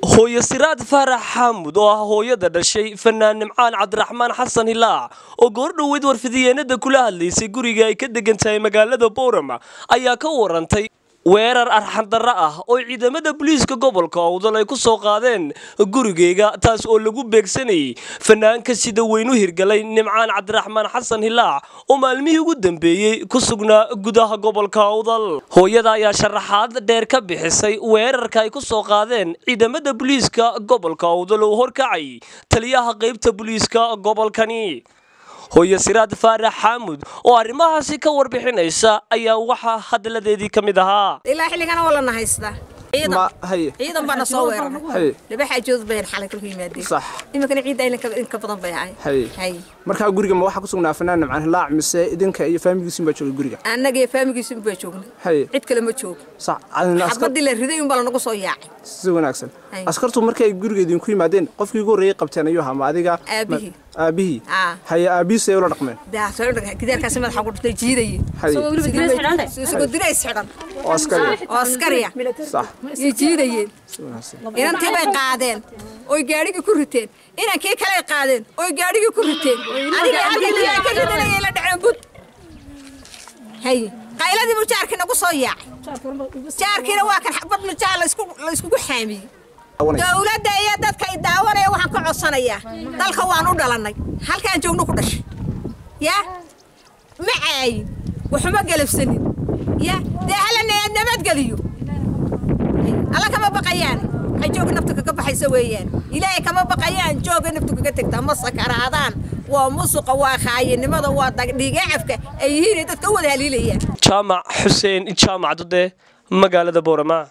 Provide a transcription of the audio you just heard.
Hooyo Siraad Faarax Xaamud oo ah hooyada dhashay fanaan Nimcaan Cabdiraxmaan Xasan Hilaac oo goordhoweyd warfidiyeenada kula hadlaysay guriga ay ka degan tahay magaalada Boorama ayaa ka warantay weerar arxandarro ah oo ciidamada booliiska gobolka Awdal ay ku soo qaadeen gurigeyga, taas oo lagu beegsanayay fanaanka sida weyn u hirgalay Nimcaan Cabdiraxmaan Xasan Hilaac oo maalmihii ugu dambeeyey ku sugnaa gudaha gobolka Awdal. Hooyada ayaa sharaxaad dheer ka bixisay weerarka ay ku soo qaadeen ciidamada booliiska gobolka Awdal oo horkacay taliyaha qaybta booliiska gobolkani. Hooyo Siraad Faarax Xaamud oo arrimahaasi ka warbixinaysa ayaa waxaa hadalladeedii ka mid ahaa: Ilaa xilligana waa lana haystaa, ciidan baana soo weeraray, laba xaajood bayan xalay kolku yimaadeen, iminkana ciidda in ka badan bay ahay. Markaa guriga ma waxaa ku sugnaa fanaan Nimcaan Hilaac mise idinka iyo faamigiisin baa joogay guriga? Annaga iyo faamigiisin baa joognay, cid kale ma joogo. Xabadii la riday unbaa lanagu soo yaacay. Si wanaagsan. Askartu markay guriga idinku yimaadeen, qofkii ugu horreeyay qabteen ayuu ahaa ma adiga? Aabihii. Aabihii? Haye, aabihii say ula dhaqmeen? Gidaarkaasi madaxa ku dhuftay, jiidayay isagoo dirays xidhan oo askari, oo askariya yay jiidayeen. Inantii bay qaadeen oy gaadhigii ku riteen, inankii kaley qaadeen oy gaadhigii ku riteen, aniga halkii ay ka ridanayay la dhaceen bud. Haye, qayladii buu jaarkii nagu soo yaacay, jaarkiina waa kan xabad majaa la iskugu xaamiyey. Dawladda iyo dadka i daawanaya waxaan ka codsanayaa, dalka waan u dhalannay, halkaan joogno ku dhashay, yaa ma caayin, waxuma galabsanin, ya dee hala nabadgeliyo. Alla kama baqayaan, waxay jooga naftu kaga baxaysa weeyaan, Ilaahay kama baqayaan, jooga naftu kaga tegtaa, ma sakaraadaan. Waa musuqa, waa khaayinimada, waa dhiigacafka ay yihiin dadka u wada haliilayaan. Jaamac Xuseen Jaamac Dude, magaalada Boorama.